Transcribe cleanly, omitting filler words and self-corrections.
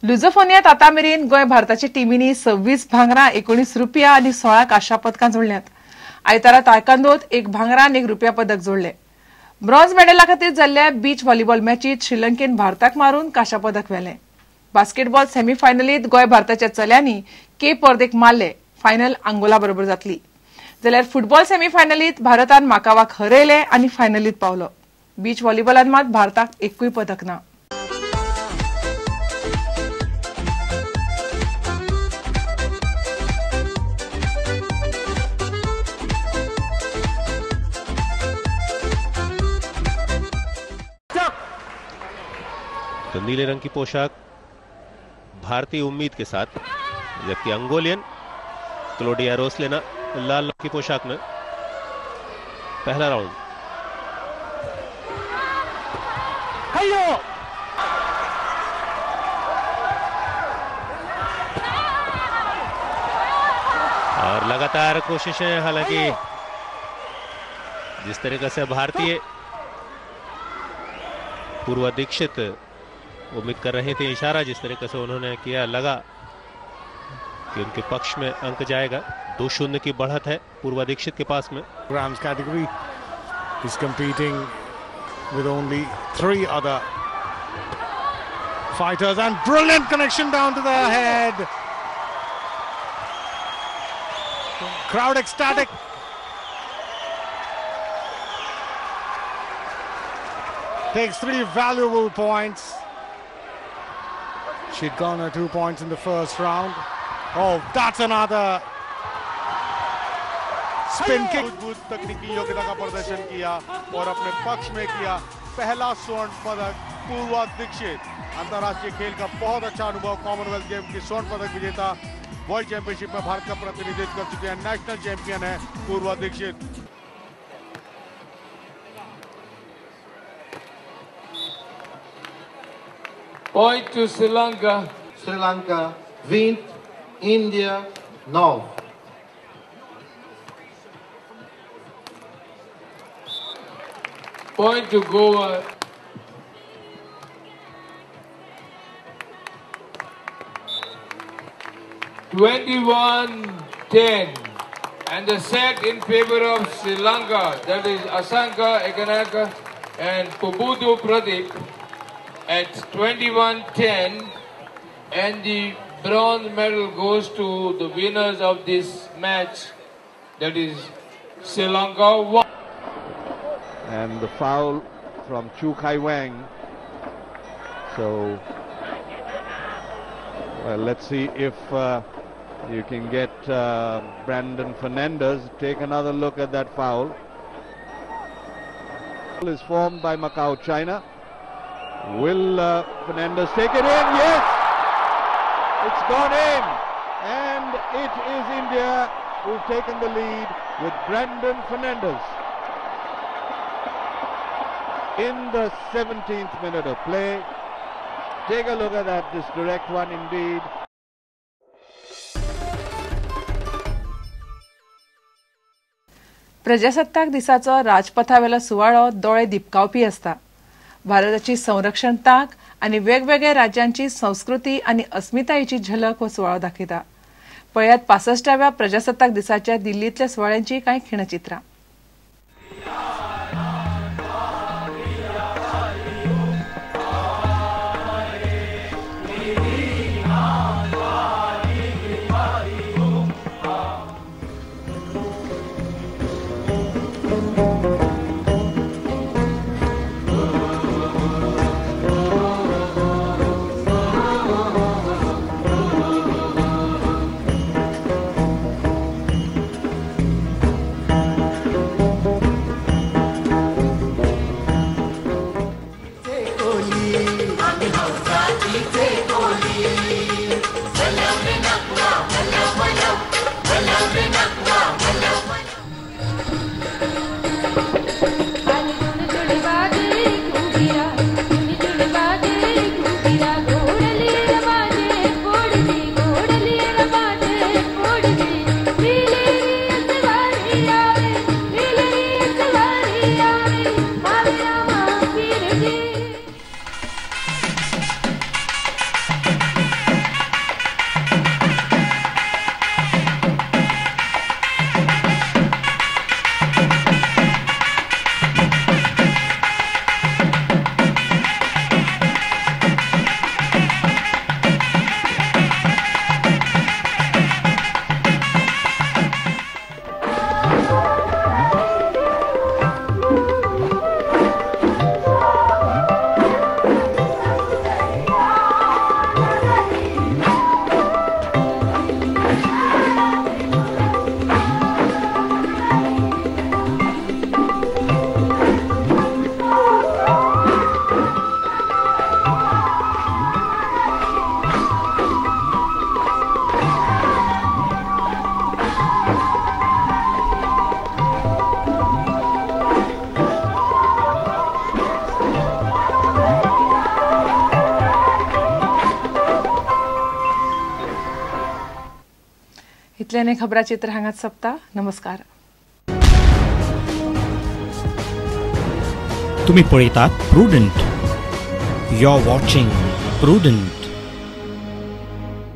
लुझोफोनियात आतां मेरेन गोंय भारताच्या टिमींनी 26 भांगरां, 19 रुपया आनी 16 कांश्या पदकां जोडल्यात. आयतारा तायकांदोत 1 भांगरां आनी 1 रुपया पदक जोडले. ब्रॉन्झ मेडला खातीर जाल्ल्या बीच व्हॉलीबॉल मॅचीत श्रीलंकेन भारताक मारून कांश्या पदक व्हेलें. बास्केटबॉल सेमीफायनलीत गोंय भारताच्या चल्यांनी केप वर्देक मारले. फायनल अंगोला बरोबर जातली. जाल्यार फुटबॉल सेमीफायनलीत भारतान माकावाक हरयले आनी फायनलीत पावलो. बीच व्हॉलीबॉलान मात भारताक एकूय पदक ना. तो नीले रंग की पोशाक भारतीय उम्मीद के साथ, जबकि अंगोलियन क्लोडिया रोसलेना लाल रंग की पोशाक में. पहला राउंड. और लगातार कोशिशें, हालांकि जिस तरीके से भारतीय पूर्वा दीक्षित उम्मीद कर रहे थे, इशारा जिस तरीके से उन्होंने किया, लगा कि उनके पक्ष में अंक जाएगा. 2-0 की बढ़त है पूर्वा दीक्षित के पास में. Grams category is competing with only 3 other fighters and brilliant connection down to the head. Crowd ecstatic. Takes 3 valuable points. She'd garnered 2 points in the first round. Oh, that's another spin kick. मजबूत तकनीकी योग्यता का प्रदर्शन किया और अपने पक्ष में किया पहला स्वर्ण पदक पूर्वा दीक्षित. अंतर्राष्ट्रीय खेल का बहुत अच्छा अनुभव, कॉमनवेल्थ गेम की स्वर्ण पदक विजेता, वर्ल्ड चैंपियनशिप में भारत का प्रतिनिधित्व कर चुके हैं, नेशनल चैंपियन है Purva Dikshit. Point to Sri Lanka. Sri Lanka 20, India 9. Point to Goa. (21-10) and the set in favor of Sri Lanka, that is Asanka Ekanayake and Pubudu Pradeep at 21-10, and the bronze medal goes to the winners of this match, that is Sri Lanka 1. And the foul from Chu Kai Wang. So, well, let's see if you can get Brandon Fernandez. Take another look at that foul. Is formed by Macau, China. Will Fernandez take it in? Yes! It's gone in! And it is India who've taken the lead with Brandon Fernandez. In the 17th minute of play. Take a look at that, this direct one indeed. प्रजासत्ताक दिसाचो राजपथावेलो सुवाळो दोळे दिपकावपी आसता. भारताची संरक्षण तांक आनी वेगवेगळ्या राज्यांची संस्कृती आनी अस्मितायेची झलक हो सुवाळो दाखयता. पळयात 65व्या प्रजासत्ताक दिसाच्या दिल्लींतल्या सुवाळ्यांची कांय खिणचित्रां. इतल्यान खबराचित्र हांगाच सोंपता. नमस्कार. तुम्ही पळयतात Prudent. You are watching Prudent.